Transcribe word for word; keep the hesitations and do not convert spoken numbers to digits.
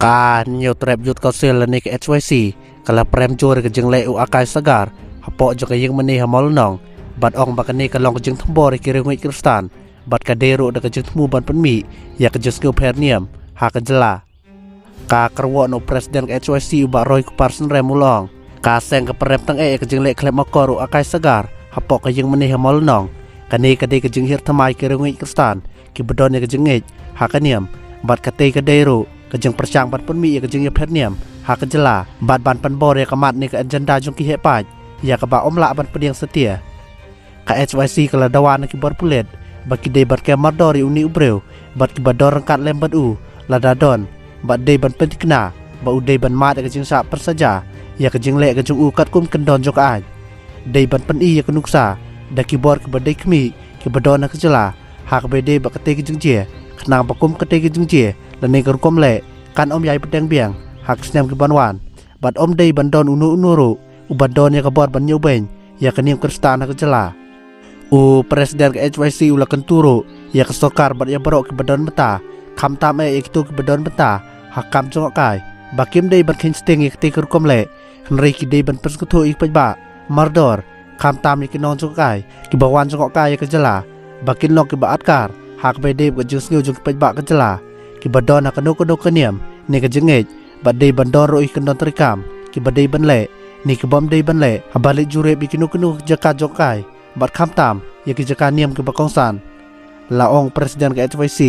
Ka Hynñiewtrep Youth Council lane ka H Y C ka la prem jur ïa ka jingleh u Akai Sagar hapoh jong ka ïingmane ha Mawlynnong, bad ong ba kane ka long ka jingthombor ïa ki riewngeit Khristan, bad ka dei ruh da ka jingthmu ban pynmih ïa ka jingsngewpher niam ha ka jylla. Ka kyrwoh na u President ka H Y C u Bah Roy Kupar Synrem u la ong, ka seng ka pynrem tang eh ïa ka jingleh khlem akor u Akai Sagar hapoh ka ïingmane ha Mawlynnong. Kane ka dei ka jinghiar thymmai ki riewngeit Khristan kiba don ïa ka jingngeit ha ka niam, bad katei ka dei ruh ka jingpyrshang ban pynmih ïa ka jingïapher niam ha ka jylla, bad ban pynbor ïa ka mat ne ka agenda jong ki heh paid ïa kaba ym lah ban pdiang satia. Ka H Y C ka la dawa na ki bor pulit ba ki dei ban kem mardor ïa une u briew bad kiba don ryngkat lem bad u, lada don, bad dei ban pynthikna ba u dei ban mad ïa ka jingshah pynsaja ïa ka jingleh ka jong u katkum kyndon jong ka aiñ. Dei ban pyni ïa ka nuksa da ki bor kiba dei khmih kiba don ha ka jylla ha kaba dei bad katei ka jingjia, khnang ba kum katei ka jingjia lane ka rukom leh kan ym ïai pdiang biang ha ki snem kiban wan, bad ym dei ban don uno uno ruh uba don ïa ka bor ban ñiewbeiñ ïa ka niam Khristan ha ka jylla. U President ka H Y C u la kyntu ruh ïa ka sorkar bad ïa baroh kiba don bynta, khamtam eh ïa kito kiba don bynta ha ka kam jngohkai, ba kim dei ban kheiñ sting ïa katei ka rukom leh, hynrei ki dei ban pynsngewthuh ïa ki paidbah mardor, khamtam ïa ki nongjngohkai kiba wan jngohkai ïa ka jylla, ba kin long kiba atkar ha kaba dei bad ka jingsngew jong ki paidbah ka jylla, kiba don ha kano kano ka niam ne ka jingngeit, bad dei ban don ruh ïa ki kyndon treikam kiba dei ban leh ne kibym dei ban leh haba leit jurip ïa kino kino ki jaka jngohkai, bad khamtam ïa ki jaka niam kiba kongsan. La ong President ka H Y C